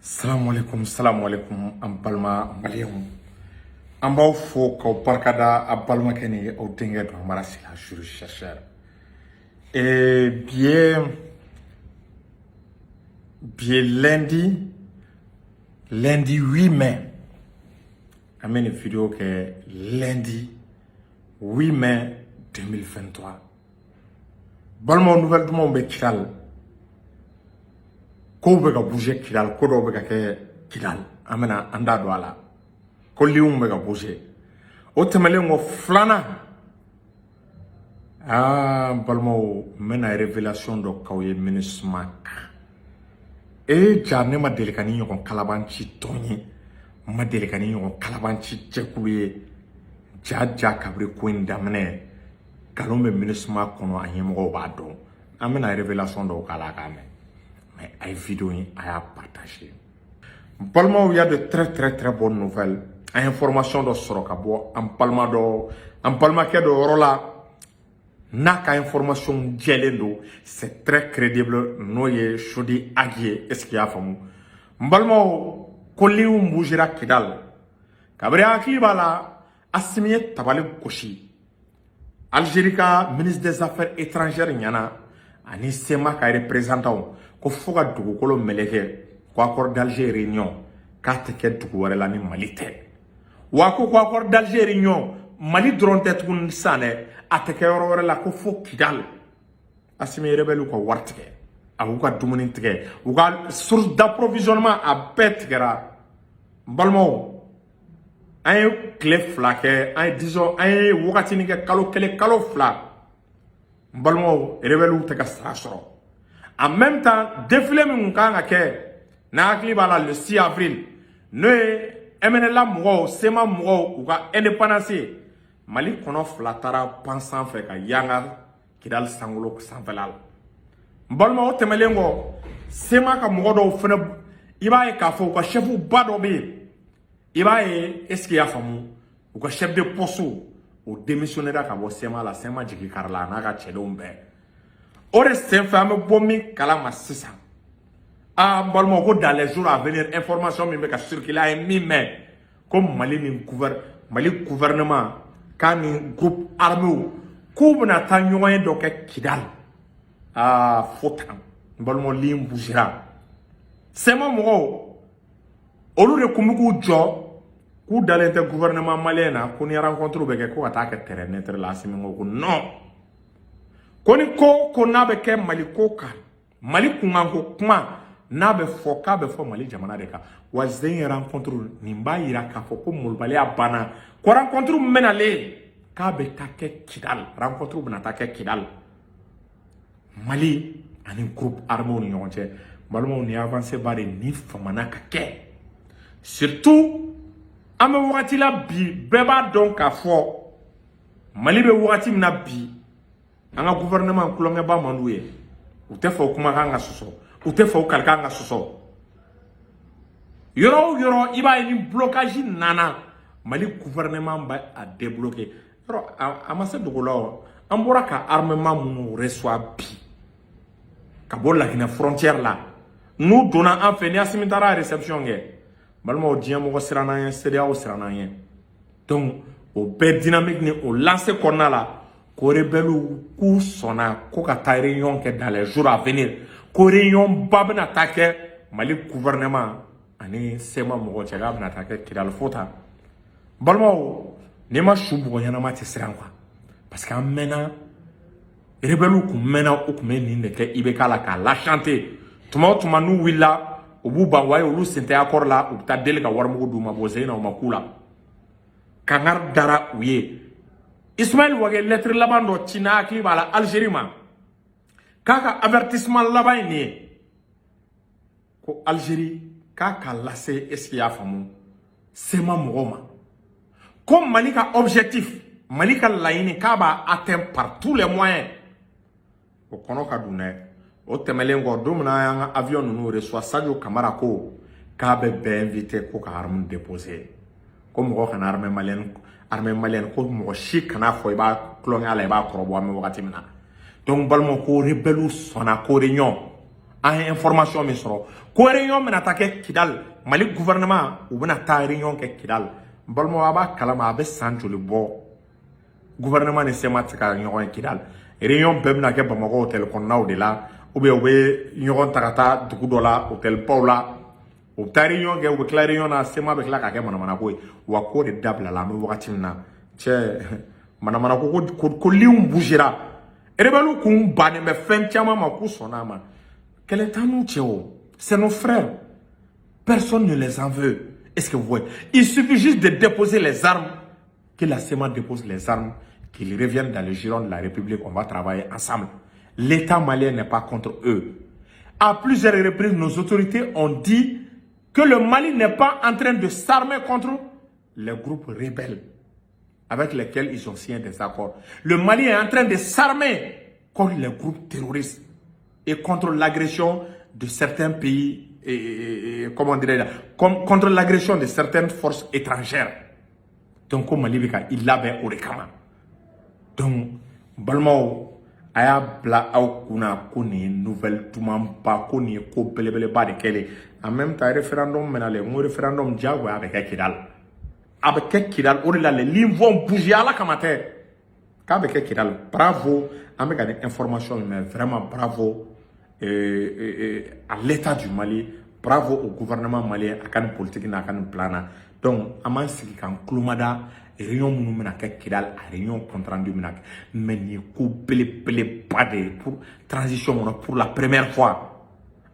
Salamualeykum, salamualeykum, an balima maliyɛnw, an b'aw fo k'aw barikada. A balimakɛ ni aw denkɛ don, Amara Sila, juriste chercheur. Bi ye lundi, lundi 8 mai. An bɛ nin vidéo kɛ lundi 8 mai 2023. Balimaw, nouvelle dumanw bɛ Kidal. Kow bɛ ka bouger Kidal, ko dɔw bɛ ka kɛ Kidal, an bɛna an da don a la ko liw bɛ ka bouger. O tɛmɛnen kɔ, filanan, aa n balimaw, n bɛna révélation dɔ k'aw ye MINUSMA kan. Ee ja, ne ma deli ka ni ɲɔgɔn kalabanci tɔn ye, n ma deli ka ni ɲɔgɔn kalabanci jɛkulu ye. Ja ja, kabiri ko in daminɛ, nkalon bɛ MINUSMA kɔnɔ, a ɲɛmɔgɔw b'a dɔn. An bɛna révélation dɔw k'a la k'a mɛn, mais a ye vidéo in, a y'a partager. N balimaw, y a de très très très bonnes nouvelles. An ye information dɔ sɔrɔ ka bɔ an balima dɔ, an balimakɛ dɔ yɔrɔ la, n'a ka information jɛlen don, c'est très crédible, n'o ye Sodi Agi ye. Est ce que i y'a faamu, n balimaw? Ko liw bougera Kidal. Kabiri hakili b'a la, Asimi ye tabali gosi Algérie ka ministre des Affaires étrangères ɲɛna ani CMA ka représentant ko fo ka dugukolo meleke, ko accord d'Alger réunion k'a tɛ kɛ dugu wɛrɛ la ni Mali tɛ. Wa ko accord d'Alger réunion, Mali dɔrɔn tɛ tuguni sisan dɛ, a tɛ kɛ yɔrɔ wɛrɛ la, ko fo Kidal. Asimi rebelle ka wari tigɛ, a b'u ka dumuni tigɛ, u ka source d'approvisionnement a bɛɛ tigɛra. N balimaw, an ye tile 2 kɛ, an ye, disons, an ye wagatinin kɛ, kalo 1, kalo 2, n balimaw, rebelle tɛ ka sara sɔrɔ. En même temps, défilé min kun kan ka kɛ, n'a hakili b'a la, le 6 avril, n'o ye MNLA mɔgɔw, CMA mɔgɔw, u ka indépendance ye, Mali kɔnɔ fila taara pan sanfɛ ka yanga Kidali sankolo sanfɛla la. N balima, o tɛmɛlen kɔ, CMA ka mɔgɔ dɔw fɛnɛ, i b'a ye k'a fɔ u ka chef ba dɔ bɛ yen, i b'a ye, est ce que i y'a faamu, u ka chef de poste o démissionnera ka bɔ CMA la. CMA jigi karila a n'a ka cɛdenw bɛɛ. O de senfɛ, an bɛ bɔ min kalama sisan, aa n balimaw, ko dans les jours à venir, information min bɛ ka circuler, an ye min mɛn, ko Mali ni Mali gouvernement k'a ni groupe armé k'u bɛna taa ɲɔgɔn ye dɔ kɛ Kidali. Aa fo tan, n balimaw, ligne bougera. CMA mɔgɔw, olu de kun bɛ k'u jɔ k'u dalen tɛ gouvernement malien na, ko ni rencontre bɛ kɛ, ko ka taa kɛ terrain neutre la. Asimi ko non, ko ni ko ko n'a bɛ kɛ Mali ko kan, Mali kunkanko kuma n'a bɛ fɔ, k'a bɛ fɔ Mali jamana de kan. Wa zen rencontre nin b'a yira k'a fɔ ko molobaliya banna, ko rencontre min bɛna le, k'a bɛ taa kɛ Kidali, rencontre bɛna taa kɛ Kidali, Mali ani groupe armé ni ɲɔgɔn cɛ. Balimaw, nin avancée ba de ni famana ka kɛ, surtout an bɛ wagati la bi, bɛɛ b'a dɔn k'a fɔ Mali bɛ wagati min na bi, an ka gouvernement kulonkɛba man d'u ye. U tɛ fɛ o kumakan ka sɔsɔ, u tɛ fɛ o kalikan ka sɔsɔ. Yɔrɔ o yɔrɔ, i b'a ye ni blocage nana, Mali gouvernement b'a a débloquer. Yɔrɔ a ma se dogo la o, an bɔra ka armement minnu reçoit bi ka bɔ Laginɛ frontière la, n'u donna an fɛ, ni Asimi taara réception kɛ, balimaw, diɲɛ mɔgɔ siranna an ɲɛ, CEDEAO siranna an ɲɛ. Donc o bɛɛ dynamique ni o lancé kɔnɔna la, ko rebelle k'u sɔnna ko ka taa réunion kɛ dans les jours à venir, ko réunion ba bɛna taa kɛ Mali gouvernement ani CMA mɔgɔw cɛ, k'a bɛna taa kɛ Kidali. Fo tan, balimaw, n'i ma su bugɔ ɲɛnama tɛ siran quoi, parce que an mɛnna, rebelle kun mɛnna, u kun bɛ nin de kɛ IBK la k'a la chanter. Tuma o tuma n'u wulila, u b'u ban waye, olu sen tɛ accord la, u bɛ taa deli ka warimugu d'u ma. Bon, sen na u ma k'u la, kangari dara u ye. Ismaël Wagué lettre laban dɔ ci, n'a hakili b'a la, Algérie ma, k'a ka avertissement laban ye nin ye, ko Algérie k'a ka lase, est ce que i y'a faamu, CMA mɔgɔw ma, ko Mali ka objectif, Mali ka laɲini, k'a b'a atteint par tous les moyens. O kɔnɔ ka dun dɛ. O tɛmɛlen kɔ, don min na an y'an ka avion ninnu reçoit, Sadio Kamara ko k'a bɛ bɛɛ invité ko ka arme déposer, ko mɔgɔ kana armée malienne, armée malienne, ko mɔgɔ si kana fɔ i b'a tulonkɛ a la, i b'a kɔrɔbɔ. An bɛ wagati min na donc, balimaw, ko rebelle sɔnna ko réunion. An ye information min sɔrɔ ko réunion bɛna taa kɛ Kidal, Mali gouvernement u bɛna taa réunion kɛ Kidal. N balimaw, a b'a kalama a bɛ san joli bɔ, gouvernement ni CMA tɛ se ka ɲɔgɔn ye Kidal. Réunion bɛɛ bɛna kɛ Bamakɔ hôtel kɔnɔnaw de la, ou bien u bɛ ɲɔgɔn ta ka taa dugu dɔ la, hôtel baw la, u bɛ taa réunion kɛ, u bɛ tila réunion na, CMA bɛ tila k'a kɛ manamanako ye. Wa ko de dabilala, an bɛ wagati min na, cɛ, manamanako ko liw bougera. Rebelles kun bannen bɛ fɛn caman ma, k'u sɔnna a ma. Kɛlɛ t'an n'u cɛ o, c'est nos frères, personne ne les en veut. Est-ce que vous voyez? Il suffit juste de déposer les armes, que la CMA dépose les armes, qu'ils reviennent dans le giron de la République, on va travailler ensemble. L'État malien n'est pas contre eux. À plusieurs reprises, nos autorités ont dit que le Mali n'est pas en train de s'armer contre les groupes rebelles avec lesquels ils ont signé des accords. Le Mali est en train de s'armer contre les groupes terroristes et contre l'agression de certains pays, et comment dirais-je, contre l'agression de certaines forces étrangères. Donc, Mali bɛ ka i labɛn o de kama. Donc, balimaw, a y'a bila aw kunna ko nin ye nouvelle dumanba, ko nin ye ko belebeleba de kɛlen. En même temps, référendum bɛna le, n ko référendum diyagoya a bɛ kɛ Kidal. A bɛ kɛ Kidal, o de la les lignes vont bouger. Ala kama tɛ k'a bɛ kɛ Kidal. Bravo, an bɛ ka nin information min mɛn, vraiment bravo à l'État du Mali, bravo au gouvernement malien a ka nin politique n'a ka nin plan na. Donc an b'an sigi k'an tulomada réunion minnu bɛna kɛ Kidal, a réunion compte rendu bɛna kɛ. Mais nin ye ko belebeleba de ye pour transition kɔnɔ, pour la première fois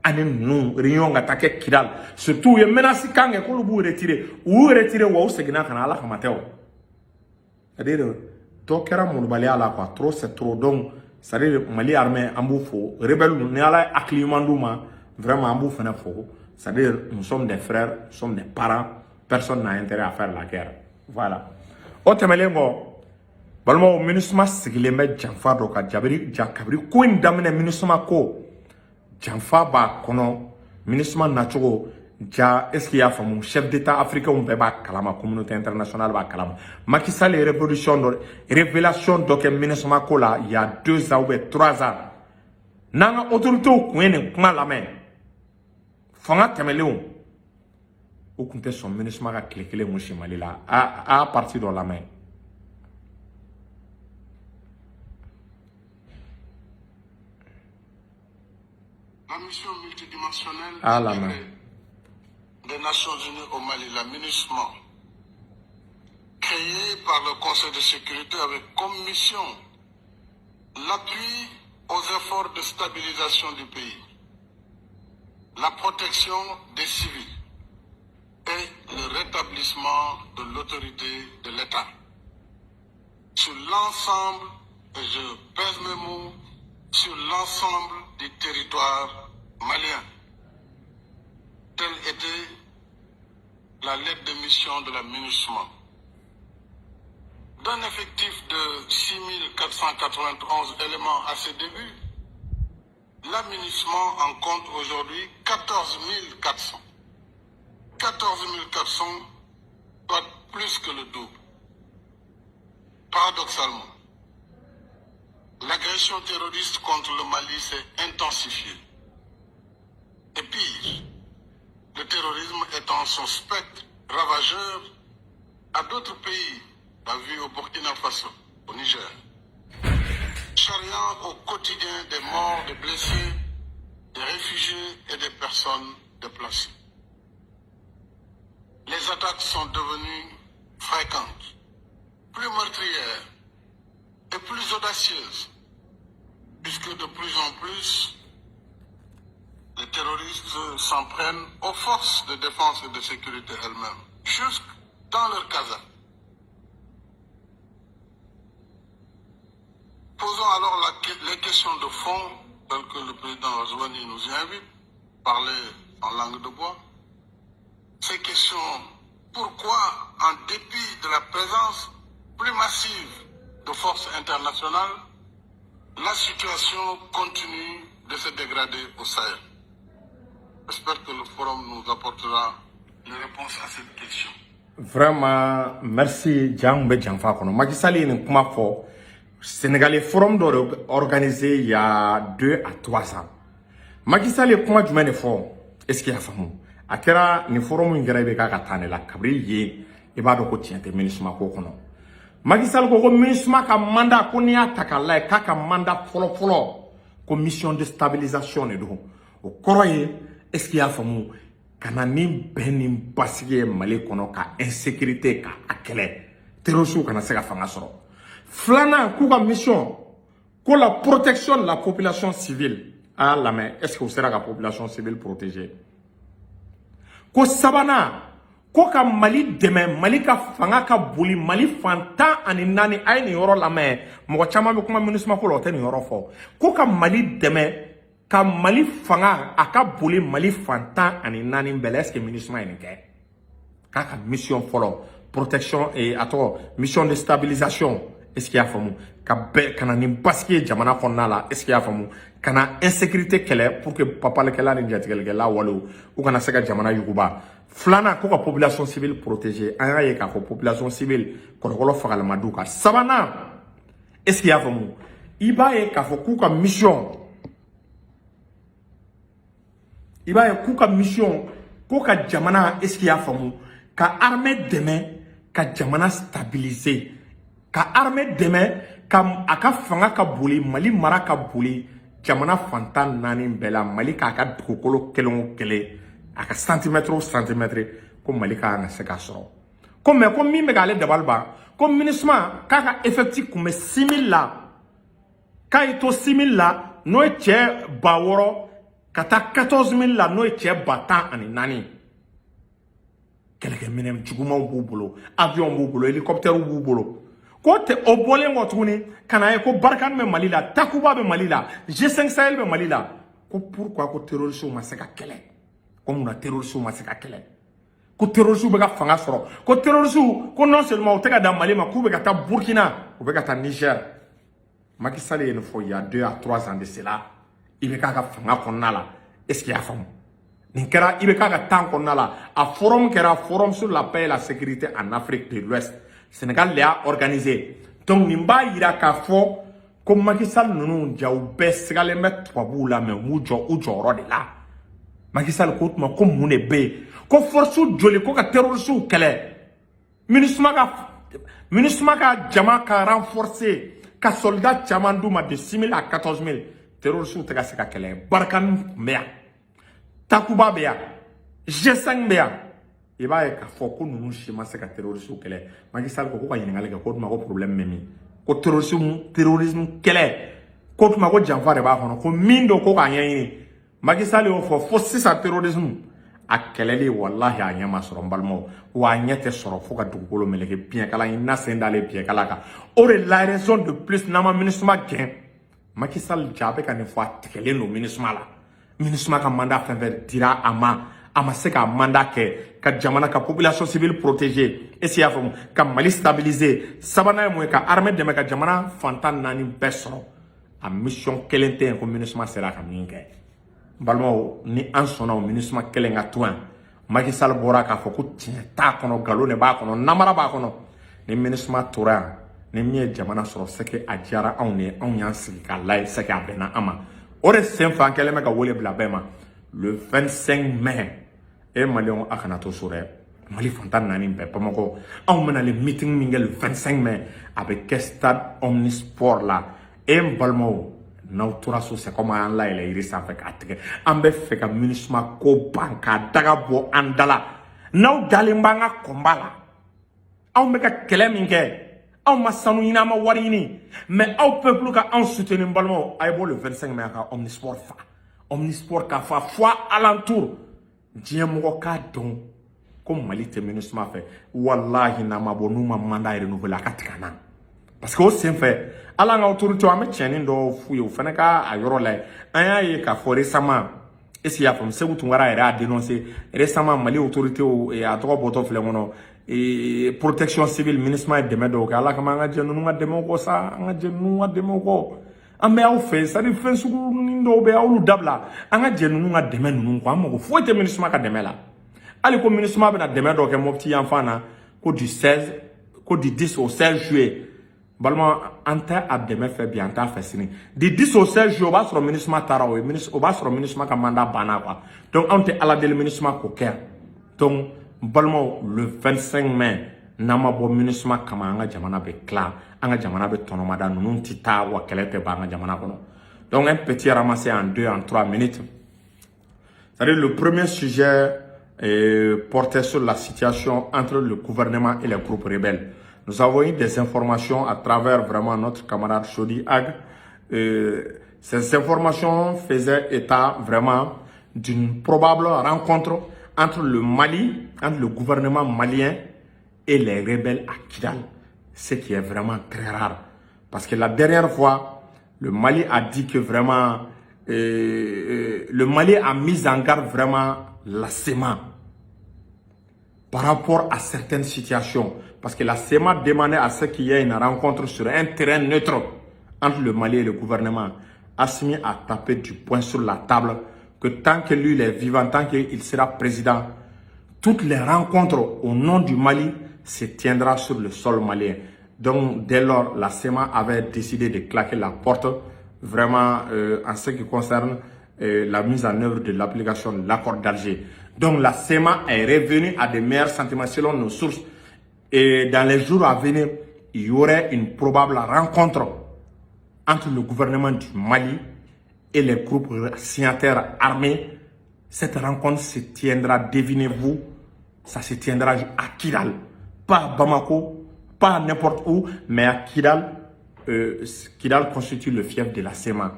ani ninnu réunion ka taa kɛ Kidal. Surtout u ye menace kan kɛ k'olu b'u retirer, u y'u retirer, wa u seginna ka na. Ala kama tɛ o, c'est à dire dɔ kɛra molobaliya la quoi, trop c'est trop. Donc c'est à dire Mali armée, an b'u fo. Rebelle ni Ala ye hakili ɲuman d'u ma, vraiment an b'u fana fo. C'est à dire nous sommes des frères, nous sommes des parents, personne n'a intérêt à faire la guerre. Voilà. O tɛmɛnen kɔ, balimaw, MINUSMA sigilen bɛ janfa dɔ kan jabiri ja kabiri ko in daminɛ. MINUSMA ko janfa b'a kɔnɔ, MINUSMA nacogo ja, est ce que i y'a faamu? Chef d'état africain bɛɛ b'a kalama, communauté internationale b'a kalama. Macky Sall ye révolution dɔ, révélation dɔ kɛ MINUSMA ko la il y a 2 ans ou bien 3 ans. N'an ka autorités kun ye nin kuma lamɛn, fanga tɛmɛlenw, u kun tɛ sɔn MINUSMA ka tile kelen mun si Mali la. A partie dɔ lamɛn. La mission multidimensionnelle A lamɛn. des Nations Unies au Mali, la MINUSMA, créée par le Conseil de sécurité avec comme mission l'appui aux efforts de stabilisation du pays, la protection des civils et le rétablissement de l'autorité de l'État sur l'ensemble, et je pèse mes mots, sur l'ensemble du territoire malien. Telle était la lettre de mission de la MINUSMA. D'un effectif de 6 491 éléments à ses débuts, la MINUSMA en compte aujourd'hui 14 400. 14 400, soit plus que le double. Paradoxalement, l'agression terroriste contre le Mali s'est intensifiée. Et pire, le terrorisme étend son spectre ravageur à d'autres pays, l'a vu au Burkina Faso, au Niger, charriant au quotidien des morts, des blessés, des réfugiés et des personnes déplacées. Les attaques sont devenues fréquentes, plus meurtrières et plus audacieuses, puisque de plus en plus, les terroristes s'en prennent aux forces de défense et de sécurité elles-mêmes, jusque dans leur casa. Posons alors les questions de fond, telles que le président Ghazouani nous y invite, parler en langue de bois. Ces questions, pourquoi, en dépit de la présence plus massive de forces internationales, la situation continue de se dégrader au Sahel? J'espère que le forum nous apportera les réponses à cette question. Vraiment, merci. Jan bɛ janfa kɔnɔ. Macky Sall ye nin kuma fɔ Sénégal ye forum dɔ de organisé il y a 2 à 3 ans. Macky Sall ye kuma jumɛn de fɔ? Est ce que i y'a faamu? A kɛra nin forum in kɛra i bɛ k'a ka taa ne la kabiri yen, i b'a dɔn ko tiɲɛ tɛ MINUSMA ko kɔnɔ. Macky Sall ko MINUSMA ka mandat, ko n'i y'a ta k'a lajɛ, k'a ka mandat fɔlɔ fɔlɔ, ko mission de stabilisation de don. O kɔrɔ ye, est ce que i y'a faamu, ka na ni bɛn ni basigi ye Mali kɔnɔ, ka insécurité ka a kɛlɛ, terroristes kana se ka fanga sɔrɔ. Filanan, k'u ka mission ko la protection de la population civile. A y'a lamɛn, est ce que u sera ka population civile protéger? Ko sabanan, ko ka Mali dɛmɛ, Mali ka fanga ka boli Mali fan 14. A ye nin yɔrɔ lamɛn, mɔgɔ caman bɛ kuma MINUSMA ko la, o tɛ nin yɔrɔ fɔ. Ko ka Mali dɛmɛ, ka Mali fanga a ka boli Mali fan 14 bɛɛ la. Est ce que MINUSMA ye nin kɛ? K'a ka mission fɔlɔ, protection, a tɔgɔ mission de stabilisation, est ce que i y'a faamu, ka bɛɛ ka na ni basigi ye jamana kɔnɔna la, est ce que i y'a faamu, ka na insécurité kɛlɛ pour que papalikɛla ni jatigɛlikɛla walew u kana se ka jamana yuguba. Filanan, ko ka population civile protéger. An y'a ye k'a fɔ population civile kɔlɔkɔlɔ fagalama d'u kan. Sabanan, est ce que i y'a faamu, i b'a ye k'a fɔ k'u ka mission, i b'a ye k'u ka mission ko ka jamana, est ce que i y'a faamu, ka armée dɛmɛ, ka jamana stabiliser, ka armée dɛmɛ, ka a ka fanga ka boli, Mali mara ka boli jamana fan 14 bɛɛ la, Mali k'a ka dugukolo kelen o kelen, a ka centimètre o centimètre, ko Mali ka kan ka se k'a sɔrɔ. Ko mais ko min bɛ k'ale dabali ban, ko MINUSMA k'a ka effectif tun bɛ 6000 la, k'a y'i to 6000 la, n'o ye cɛ 6000, ka taa 14 000 la, n'o ye cɛ 14 000. Kɛlɛkɛminɛn jugumanw b'u bolo, avion b'u bolo, hélicoptère b'u bolo. Ko tɛ o bɔlen kɔ tuguni, ka na ye ko Barkhane bɛ Mali la, Takuba bɛ Mali la, G5 Sahel bɛ Mali la. Ko pourquoi ko terroristes ma se ka kɛlɛ? Ko munna terroristes ma se ka kɛlɛ? Ko terroristes bɛ ka fanga sɔrɔ, ko terroristes ko non seulement u tɛ ka dan Mali ma, k'u bɛ ka taa Burkina, u bɛ ka taa Niger. Macky Sall ye nin fɔ il y a 2 à 3 ans de cela, i bɛ k'a ka fanga kɔnɔna la. Est ce que i y'a faamu? Nin kɛra i bɛ k'a ka temps kɔnɔna la. A forum kɛra Forum sur la paix et la sécurité en Afrique de l'Ouest, Sénégal de y'a organisé. Donc nin b'a yira k'a fɔ ko Macky Sall ninnu ja, u bɛɛ sigalen bɛ tubabuw la, mais u m'u jɔ u jɔyɔrɔ de la. Macky Sall ko tuma ko mun de bɛ yen, ko force joli ko ka terroristes kɛlɛ, MINUSMA ka jama ka renforcer, ka soldat caman d'u ma, de 6 000 à 14 000, terroristes tɛ ka se ka kɛlɛ. Barkhane tun bɛ yan, Takuba bɛ yan, G5 bɛ yan. I b'a ye k'a fɔ ko ninnu si ma se ka terroristes kɛlɛ. Macky Sall ko ka ɲininkali kɛ, ko tuma ko problème bɛ min? Ko terrorisme kɛlɛ, ko tuma ko janfa de b'a kɔnɔ, ko min don, ko k'a ɲɛɲini. Macky Sall y'o fɔ fo sisan, terrorisme a kɛlɛli, walahi, a ɲɛ ma sɔrɔ, n balimaw, wa a ɲɛ tɛ sɔrɔ fo ka dugukolo meleke. Biɲɛkala in na sen d'ale biɲɛkala kan. O de la, raison de plus n'an ma MINUSMA gɛn. Macky Sall ja, a bɛ ka nin fɔ, a tigɛlen don MINUSMA la. MINUSMA ka mandat fɛn fɛn dira a ma, a ma se k'a mandat kɛ, ka jamana ka population civile protéger, est ce que i y'a faamu, ka Mali stabiliser. Sabanan ye mun ye? Ka armée dɛmɛ, ka jamana fan 14 bɛɛ sɔrɔ. A mission kelen tɛ yen ko MINUSMA sera ka min kɛ. N balimaw, ni an sɔnna o MINUSMA kelen ka to yan, Macky Sall bɔra k'a fɔ ko tiɲɛ t'a kɔnɔ, nkalon de b'a kɔnɔ, namara b'a kɔnɔ. Ni MINUSMA tora yan, ni min ye jamana sɔrɔ, c'est que a diyara anw de ye, anw y'an sigi k'a lajɛ, c'est que a bɛnna an ma. O de senfɛ, an kɛlen bɛ ka wele bila bɛɛ ma le 25 mai. E maliyɛnw, a kana to so dɛ. Mali fan 14 bɛɛ, Bamakɔ, anw bɛna le meeting min kɛ le 25 mai, a bɛ kɛ stade Omnisport la. E n balimaw, n'aw tora so, c'est comme an layɛlɛ yiri sanfɛ k'a tigɛ. An bɛ fɛ ka MINUSMA ko ban k'a daga bɔ an da la. N'aw dalen b'an ka combat la, anw bɛ ka kɛlɛ min kɛ, anw ma sanu ɲini, an ma wari ɲini, mais aw peuple ka anw soutenir. N balimaw, a ye bɔ le 25 mai, a ka Omnisport fa, Omnisport k'a fa fo alentour, diɲɛ mɔgɔ k'a dɔn ko Mali tɛ MINUSMA fɛ. Walahi, n'an ma bɔ, n'u ma mandat renouveler, a ka tigɛ an na, parce que o senfɛ, hali an ka autorité, an bɛ tiɲɛni dɔw f'u ye, u fana ka a yɔrɔ lajɛ. An y'a ye k'a fɔ récemment, est ce que i y'a faamu, Sékou Tounkara yɛrɛ y'a dénoncé récemment, Mali autorité, a tɔgɔ bɔtɔ filɛ kɔnɔ, protection civile, MINUSMA ye dɛmɛ dɔw kɛ. Ala kama, an ka jɛ ninnu ka dɛmɛw kɔ sa, an ka jɛ ninnu ka dɛmɛw kɔ. An bɛ aw fɛ, c'est à dire fɛn sugunin dɔw bɛ, aw y'olu dabila, an ka jɛ ninnu ka dɛmɛ ninnu kɔ. An mago foyi tɛ MINUSMA ka dɛmɛ la. Hali ko MINUSMA bɛna dɛmɛ dɔ kɛ Mopti yan fan na, ko du 16, ko du 10 au 16 juillet. Balima, an tɛ a dɛmɛ fɛ bi, an t'a fɛ sini. Du 10 au 16 juillet, o b'a sɔrɔ MINUSMA taara, o ye o b'a sɔrɔ MINUSMA ka mandat banna quoi. Donc anw tɛ Ala deli MINUSMA k'o kɛ. Donc n balimaw, le 25 mai, n'an ma bɔ MINUSMA kama, an ka jamana bɛ tila, an ka jamana bɛ tɔnɔmada. Ninnu tɛ taa wa, kɛlɛ tɛ ban an ka jamana kɔnɔ. Donc un petit ramassé en 2, en 3 minutes. C'est-à-dire, le premier sujet portait sur la situation entre le gouvernement et les groupes rebelles. Nous avons eu des informations à travers vraiment notre camarade Chodi Ag. Ces informations faisaient état vraiment d'une probable rencontre entre le Mali, entre le gouvernement malien et les rebelles à Kidal. Ce qui est vraiment très rare. Parce que la dernière fois, le Mali a dit que vraiment, le Mali a mis en garde vraiment la CMA par rapport à certaines situations. Parce que la CMA demandait à ce qu'il y ait une rencontre sur un terrain neutre entre le Mali et le gouvernement. Assimi a tapé du poing sur la table que tant que lui il est vivant, tant qu'il sera président, toutes les rencontres au nom du Mali se tiendra sur le sol malien. Donc, dès lors, la CMA avait décidé de claquer la porte vraiment en ce qui concerne la mise en œuvre de l'application de l'accord d'Alger. Donc, la CMA est revenue à de meilleurs sentiments selon nos sources. Et dans les jours à venir, il y aurait une probable rencontre entre le gouvernement du Mali et les groupes signataires armés. Cette rencontre se tiendra, devinez-vous, ça se tiendra à Kidal. Pas à Bamako, pas n'importe où, mais à Kidal. Kidal constitue le fief de la CMA.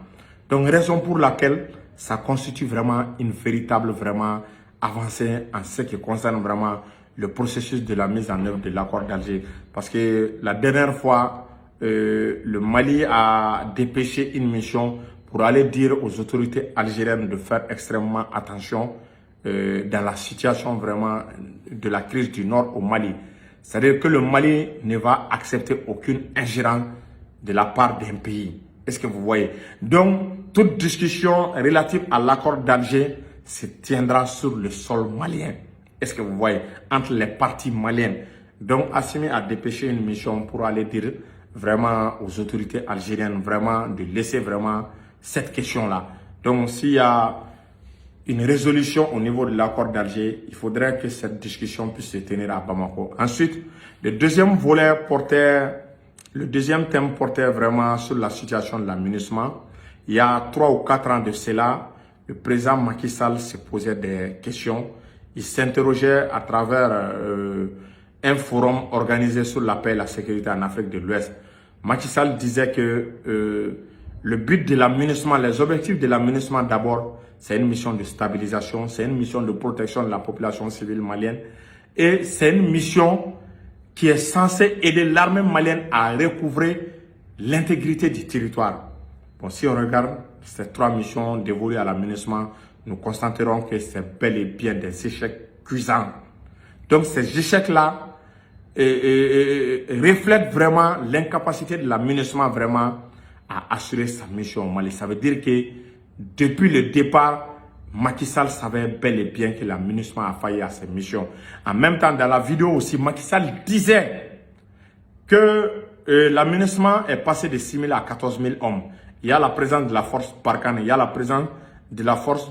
Donc, raison pour laquelle ça constitue vraiment une véritable vraiment avancée en ce qui concerne vraiment le processus de la mise en œuvre de l'accord d'Alger. Parce que la dernière fois, le Mali a dépêché une mission pour aller dire aux autorités algériennes de faire extrêmement attention dans la situation vraiment de la crise du Nord au Mali. C'est-à-dire que le Mali ne va accepter aucune ingérence de la part d'un pays. Est-ce que vous voyez? Donc, toute discussion relative à l'accord d'Alger se tiendra sur le sol malien. Est-ce que vous voyez? Entre les parties maliennes. Donc, Assimi a dépêché une mission pour aller dire vraiment aux autorités algériennes vraiment de laisser vraiment cette question-là. Donc, s'il y a une résolution au niveau de l'accord d'Alger, il faudrait que cette discussion puisse se tenir à Bamako. Ensuite, le deuxième thème portait vraiment sur la situation de la MINUSMA. Il y a 3 ou 4 ans de cela, le président Macky Sall se posait des questions. Il s'interrogeait à travers un forum organisé sur la paix et la sécurité en Afrique de l'Ouest. Macky Sall disait que le but de la MINUSMA, les objectifs de la MINUSMA d'abord, c'est une mission de stabilisation, c'est une mission de protection de la population civile malienne et c'est une mission qui est censée aider l'armée malienne à recouvrer l'intégrité du territoire. Bon, si on regarde ces trois missions dévolues à la MINUSMA, nous constaterons que c'est bel et bien des échecs cuisants. Donc ces échecs-là reflètent vraiment l'incapacité de la MINUSMA vraiment à assurer sa mission au Mali. Ça veut dire que depuis le départ, Macky Sall savait bel et bien que la MINUSMA a failli à ses missions. En même temps, dans la vidéo aussi, Macky Sall disait que la MINUSMA est passée de 6 000 à 14 000 hommes. Il y a la présence de la force Barkhane, il y a la présence de la force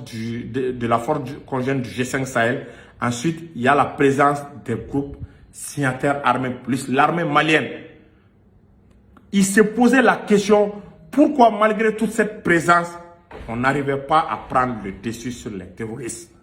conjointe du G5 Sahel. Ensuite, il y a la présence des groupes signataires armés plus l'armée malienne. Il s'est posé la question pourquoi, malgré toute cette présence, on n'arrivait pas à prendre le dessus sur les terroristes.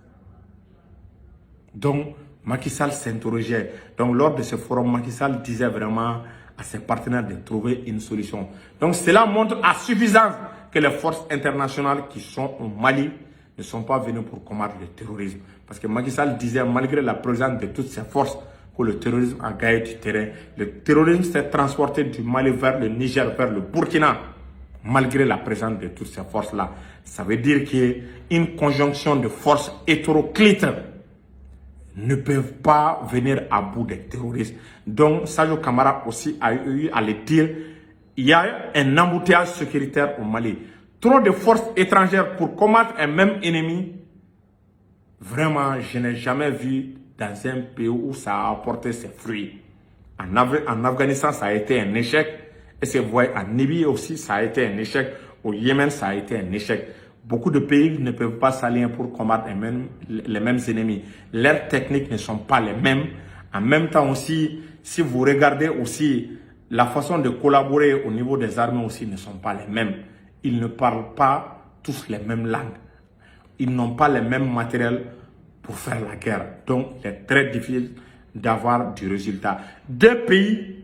Donc, Macky Sall s'interrogeait. Donc, lors de ce forum, Macky Sall disait vraiment à ses partenaires de trouver une solution. Donc, cela montre à suffisance que les forces internationales qui sont au Mali ne sont pas venues pour combattre le terrorisme. Parce que Macky Sall disait, malgré la présence de toutes ces forces, que le terrorisme a gagné du terrain. Le terrorisme s'est transporté du Mali vers le Niger, vers le Burkina, malgré la présence de toutes ces forces-là. Ça veut dire qu'une conjonction de forces hétéroclites ne peuvent pas venir à bout des terroristes. Donc, Sadio Kamara aussi a eu à le dire, il y a un embouteillage sécuritaire au Mali. Trop de forces étrangères pour combattre un même ennemi. Vraiment, je n'ai jamais vu dans un pays où ça a apporté ses fruits. En Afghanistan, ça a été un échec. Est-ce que vous voyez, en Libye aussi, ça a été un échec. Au Yémen, ça a été un échec. Beaucoup de pays ne peuvent pas s'aligner pour combattre les mêmes ennemis. Leurs techniques ne sont pas les mêmes. En même temps aussi, si vous regardez aussi, la façon de collaborer au niveau des armées aussi ne sont pas les mêmes. Ils ne parlent pas tous les mêmes langues. Ils n'ont pas les mêmes matériels pour faire la guerre. Donc, il est très difficile d'avoir du résultat. Deux pays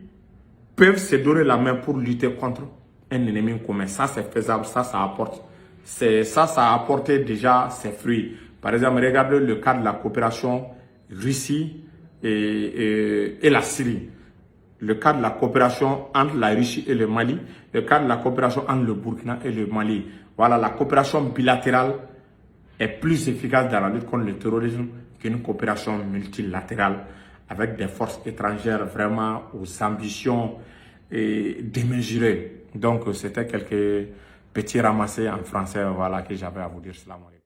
peuvent se donner la main pour lutter contre un ennemi commun. Ça, c'est faisable. Ça, ça apporte. Ça, ça a apporté déjà ses fruits. Par exemple, regardez le cas de la coopération Russie et la Syrie. Le cas de la coopération entre la Russie et le Mali. Le cas de la coopération entre le Burkina et le Mali. Voilà, la coopération bilatérale est plus efficace dans la lutte contre le terrorisme qu'une coopération multilatérale avec des forces étrangères vraiment aux ambitions et démesurées. Donc, c'était quelques petits ramassés en français, voilà, que j'avais à vous dire. Salam alaikum.